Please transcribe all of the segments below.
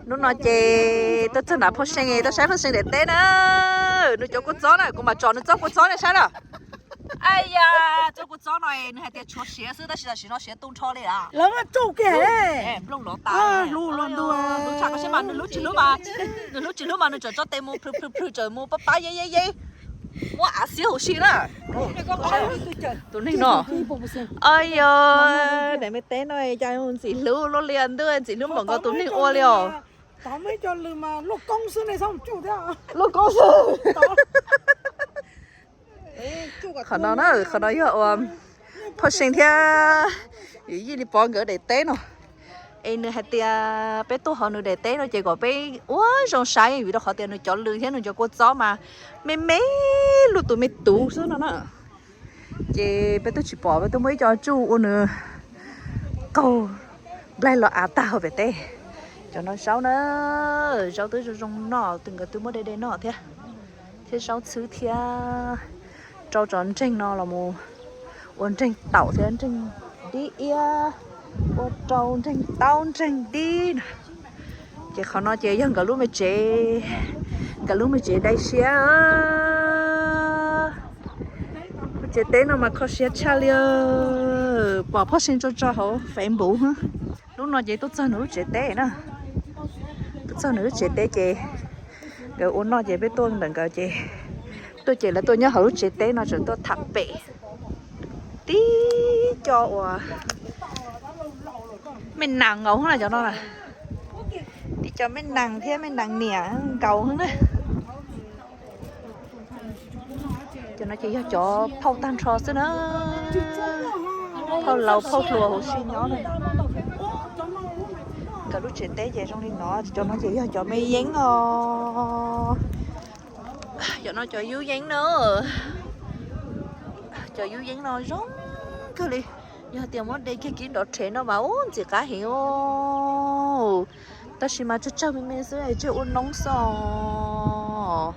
Hnub no ces tuaj txog nram Phauj See, tuaj saib Phauj See daim teb na. Nws cov kua txob na, kuv mam tsom nws txoj kua txob nej saib na. Ai ya, txoj kua txob no nws hais tias tshuav siav xwb tab sis tam sim no siav tu nrho li a. Lawv tsuj kiag, nplooj lov tas. Lub lub tshaj koj siab mas nws lub tsis hlub mas, nws lub tsis hlub mas nws tseem tso tes mus plhws plhws plhws tseem mus pab pab yeb yeb yeb. Muab av xiab huv si na. Tus neeg no, ay yog, daim me teb no cas ntxim hlub luaj li ntuj, ntxim hlub npaum nkaus tus neeg ua li os. Luaj koob xwb. Qhov no na, qhov no yog ua Phauj See thiab Yij Li Pov nkawd daim teb no. Es nws hais tias peb tuaj hauv nws daim teb no ces kom peb ua zoo saib vim rau qhov tias nws cov lws thiab nws cov kua txob mas me me lub tus me tuv xwb no na. Ces peb twb tsis pom, peb twb muab ib co tsuj ua nws qaug nplaig los av tag hauv pem teb. Cov no zaub na, zaub twb zoo zoo noj, nkawd twb muab de de noj thiab, thiab zaub txhwb thiab. Rau cov nreeg no los mus ua nreeg taum thiab nreeg dib iab, ua rau nreeg taub nreeg dib na. Ces qhov no ces yog nkawd lub me tsev, nkawd lub me tsev dai siab. Lub tsev teb no mas kho siab tshaj li, pom Phauj See tso tso hauv Facebook. Hnub no ces tuaj txog nws lub tsev teb na, tuaj txog nws lub tsev teb ces nkawd ua noj ces peb tuaj ntawm nkawd ces, tuaj ces lawv tuaj nyob hauv lub tsev teb no tseem tuaj tham pem. Tib co uas me nas nkaus na cov no na, tib co me nas thiab me nas niam nkaus na. Cov no ces yog cov phauj tag nrho xwb na, phauj laus phauj hluas huv si nyob na. Nkawd lub tsev teb ces zoo li no, cov no ces yog cov me yeeb os. Cov no cov yub yeeb na, cov yub yeeb no zoo kawg li. Yog tias muab de kiag kiag nrov rhev no mas ub ntxim qab heev os. Tab sis mas tsawg tsawg me me xwb, tsawg ua noob xwb os.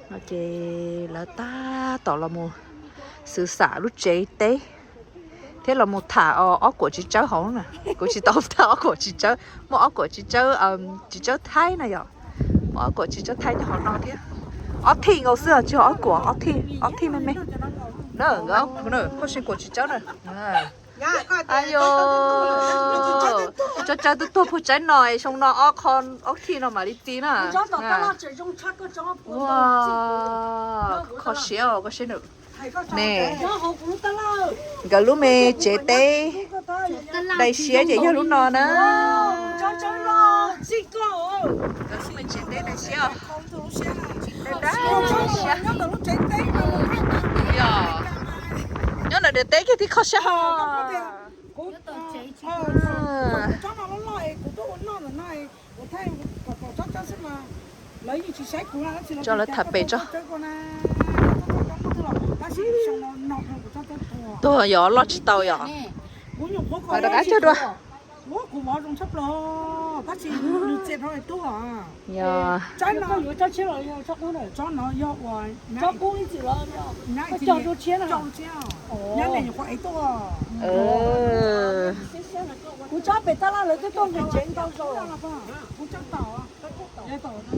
No ces lawv tab tom los mus xwv xam lub tsev teb thiab los mus tham ob kuam txiv tsawb hauv na. Kuv tsis tau tham ob kuam txiv tsawb, muaj ob kuam txiv tsawb, txiv tsawb Thaib na yom, muaj ob kuam txiv tsawb Thaib nyob hauv no thiab. Ob thij nkaus xwb os, tsis yog ob kuam, ob thij, ob thij me me na. Phauj See kuam txiv tsawb na. Ayo, tso tsawb tuag tuag puag tsaib no es xyoo no ob qho, ob thij no mam li txi na. Ua, kho siab os koj seb nawb. Ne, nkawd lub me tsev teb dai siab ces yog lub no na. Nkawd lub me tsev teb dai siab os. Dai dai siab. Yog, nyob ntawm daim teb kiag thiaj kho siab os. Tso lawv tham pem tso. Tuag yog loj tsis tau yom. Rov qab cog dua. Yog.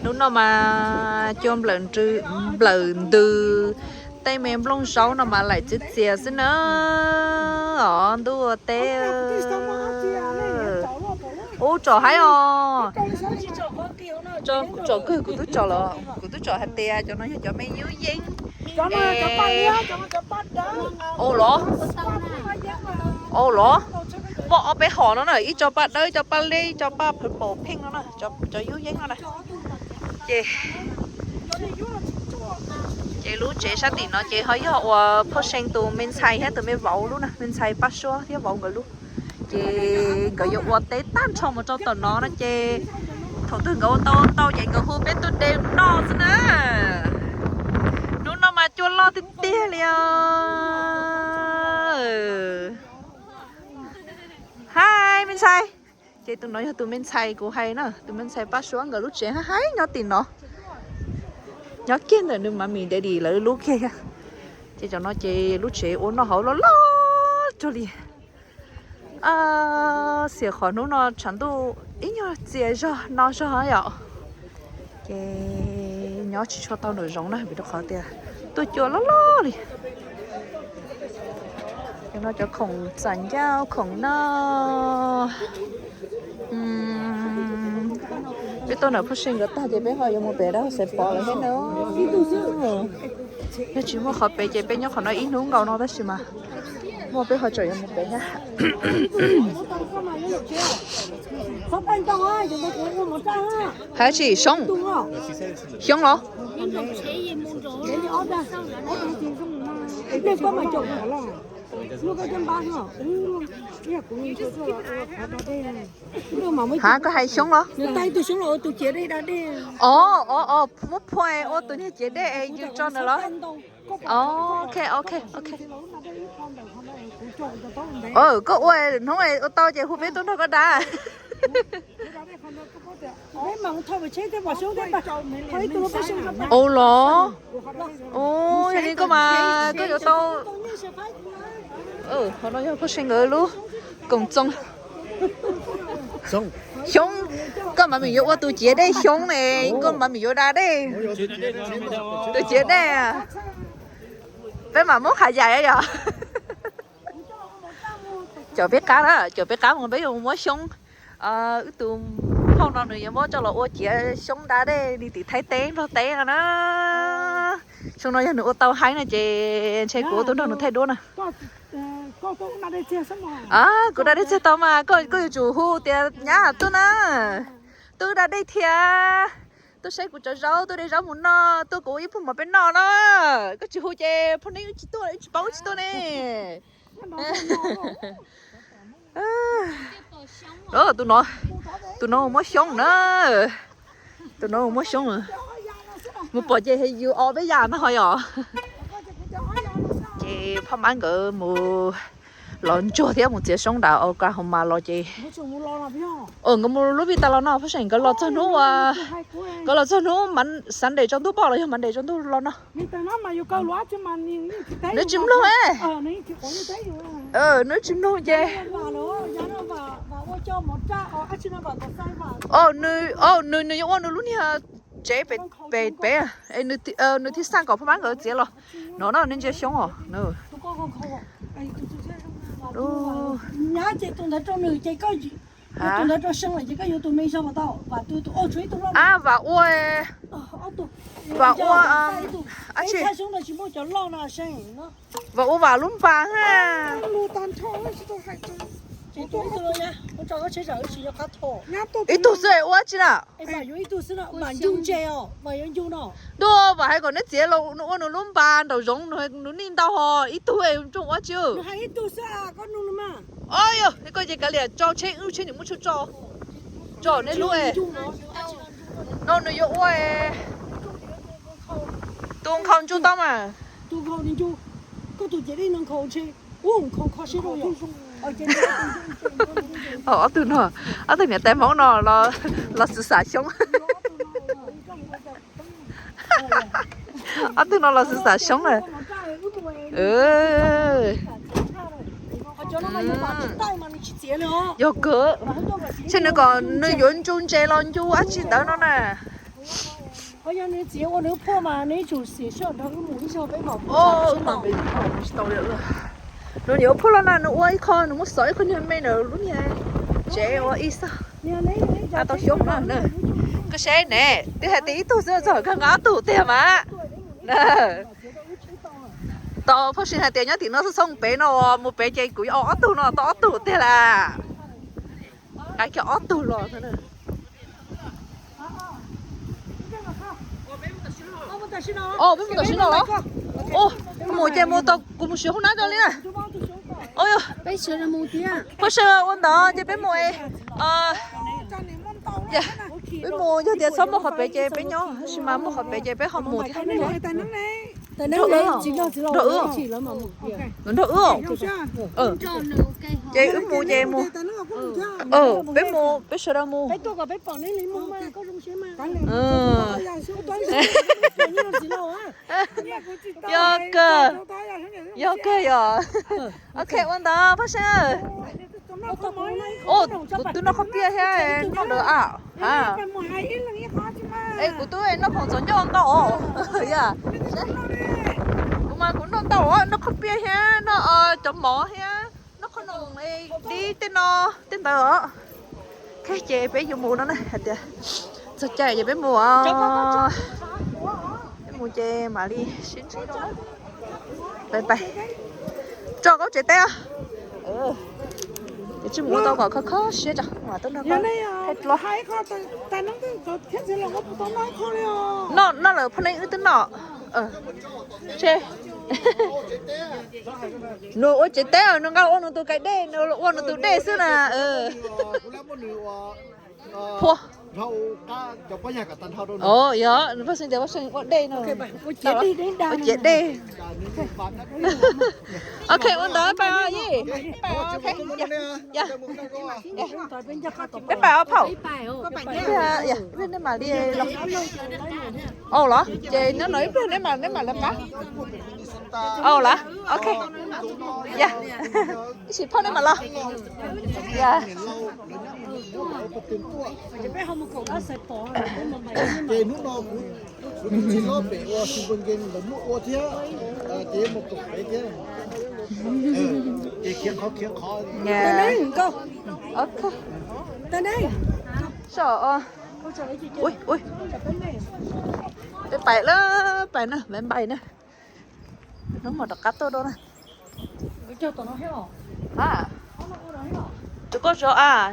Hnub no mas cua nplawm ntws, tej me nplooj zaub no mas laim txias txias xwb na. Os, ntuj ua teb. Ub, tsom haib os. Tsom kawg, kuv twb tsom los, kuv twb tsom hais tias cov no yog cov me yub yeeb. Ua los, ua los, muaj ob peb hom no na, ib co paj dawb, ib co paj liab, ib co paj phav paum pheej no na, cov yub yeeb no na. Ces, ces lub tsev sab tim no ces ho yog uas Phauj See tus me ntxhais thiab tus me vauv lub na, me ntxhais Paj Suab thiab vauv nkawd lub. Ces nkawd yuav ua teb tag nrho mus rau tom no no ces thaum twg nkawd ua tau tau ces nkawd hu peb tuaj de noj xwb na. Hnub no mas cua loj tiag tiag li os. Hais me ntxhais. Ces tus no yog tus me ntxhais kuv hais na, tus me ntxhais Paj Suab nkawd lub tsev haib haib nyob tim no. Nyob kiag ntawm nws mommy daddy lawv lub kiag. Ces cov no ces lub tsev ua noj haus loj loj rag li. Xiam qhov hnub no tshav ntuj ib nyuag txias zog no zog yom. Ces nyob tsis tshua tau nraum zoov na vim rau qhov tias tuaj cua loj loj li. Cov no cov khoom txam ncauj khoom no. Peb tuaj ntawm Phoj Sej nkawd tag ces peb ho yuav mus pem dab Xaiv Pov lawm thiab na. Yog tsis muaj qhov pem ces peb nyob qhov no ib hnub nkaus no tab sis mas muaj peb ho tseem yuav mus pem thiab. Hais tsis Xyoob? Xyoob los? Ha, koj hais Xyoob los? Os os os, muab phuaj ua tus niag ciav dej es yus tso ntawd los? Ok ok ok. Koj ua hnub ua tau ces hu peb tuaj nrog koj da. Ua los? Ua, yog li koj mas koj yuav tau. Qhov no yog Phoj Sej nkawd lub koom txoos. Xyoob, koj mas mi yuav ua tus ciav dej Xyoob ne, koj mas mi yuav da dej. Tus ciav dej. Peb mam muab qhav yam yom. Caum peb qab na, caum peb qab mus peb yuav mus muab Xyoob. Wb tus phauj no nws yuav muab coj los ua ciav Xyoob da dej li tim Thaib teb Nplog teb no na. Xyoo no yog nws ua tau haib no ces ntshe kuv ua tuaj nrog nws thaij duab na. Kuv da dej txiag tau mas koj yuav tsum hu tias nyab tuaj na, tuaj da dej thiab, tuaj saib kuv cov zaub, tuaj de zaub mus noj, tuaj kuv ua ib pluag mov peb noj na. Koj tsis hu ces phoj neeb wb tsis tuaj, wb tsis paub wb tsis tuaj ne. Tus no, tus no muab Xyoob na. Tus no muab Xyoob. Mus pom ces yus o peb yam no ho yom. Ces Phoj Mab nkawd mus los ntsuag thiab mus txiav Xyoob nram Oklahoma los ces nkawd mus lub vij tas los no, Phoj Seem nkawd los txog hnub, nkawd los txog hnub Sunday tsaus ntuj pom los yog Monday tsaus ntuj los no. Nws tsis mloog, nws tsis mloog ces nws, nws yuav ua nws lub niag tsev pem pem, nws thiaj xaj kom Phoj Mab nkawd txiav los no na, nej ntsia Xyoob os. Vam ua, vam ua, vam ua vam lub npas ha. Ib tug xwb ua tsi na? Ntuj, vam hais kom neb txiav los ua nws lub npas nraum zoov, nws nij ntau ho ib tug es tsoom ua tsi. Yog koj ces kav liam, tso tsheb wb tsheb nws muab tshuaj tso, tso neb lub. No nws yuav ua tu nkhaus ntsug tau mas. Ob tug no, ob tug niam tais Hmoob no los xwm xam Xyoob. Ob tug no los xwm xam Xyoob na. Yog kawg, ntshe nws kom nws yuav ncu ntses los ncu dab tsi ntawd no na. Nws yuav ua phuaj los na, nws ua ib qho, nws muab xov ib qho niag me ntawm lub niag tsev ua ib xog. Tau Xyoob no na. Koj saib ne, twb hais tias ib tug xwb txog kawg nqa ob tug tiag mas. Tau Phoj Seem hais tias nyob tim no txhob txhob mus pem no, mus pem ces kuv yuav ob tug no tau ob tug tiag las. Nqa kiag ob tug los. Peb mus tam sim no los? Mus ces mus tau kuv mus siv hoob nab rau li na. Phoj Seem ua ntawd ces peb mus. Peb mus, yog tias txhob muaj qhov pem ces peb nyob, tab sis mas muaj qhov pem ces peb ho mus thiab. Nrog wb, nrog wb. Ces wb mus ces mus. Peb mus, peb sawv daws mus. Yog kawg, yog kawg yog. Ok, ua ntawd Phoj Seem. Ua, kuv twb noj qhob piaj thiab noj ntawd a. Ha. Es kuv twb noj khoom txom nyog ntau os. Ya. Kuv mas kuv noj ntau os, noj qhob piaj thiab noj cov mov thiab noj qhob noom dib tej no tej ntawd os. Ces peb yuav mus no na, hais tias txog caij ces peb mus os. Peb mus ces mam li sib ntsib dua. Pais, pais. Tso koj tsev teb os. Ces tsis mus ua tau kom kho kho siab tso, mam tuaj nrog koj. Noj, noj lawm phoj neeb wb twb noj. Nws ua tsev teb, nws nqa ua nws tus kais dej, nws ua nws tus dej xwb na. Phua. Yog, nws pheej xeem tias pheej xeem ua dej no. Ua ciav dej. Ok, ua ntawd pais os Yij. Peb pais os phauj. Ib pliag nej mam li los. Au los ces nyob no ib pliag nej mam, nej mam lawv qab. Au los, ok. Ya, ib sim phauj nej mam los. Ya. Ces hnub no kuv, kuv tus txiv hlob pem ua sub npes nkees lawv muab ua thiab, ces mus koom pem thiab. Ces khiav qhov khiav qhov. Ok. Peb pais lawm, pais na, peb pais na. Hnub mam rov qab tuaj dua na. Tus koj zov a,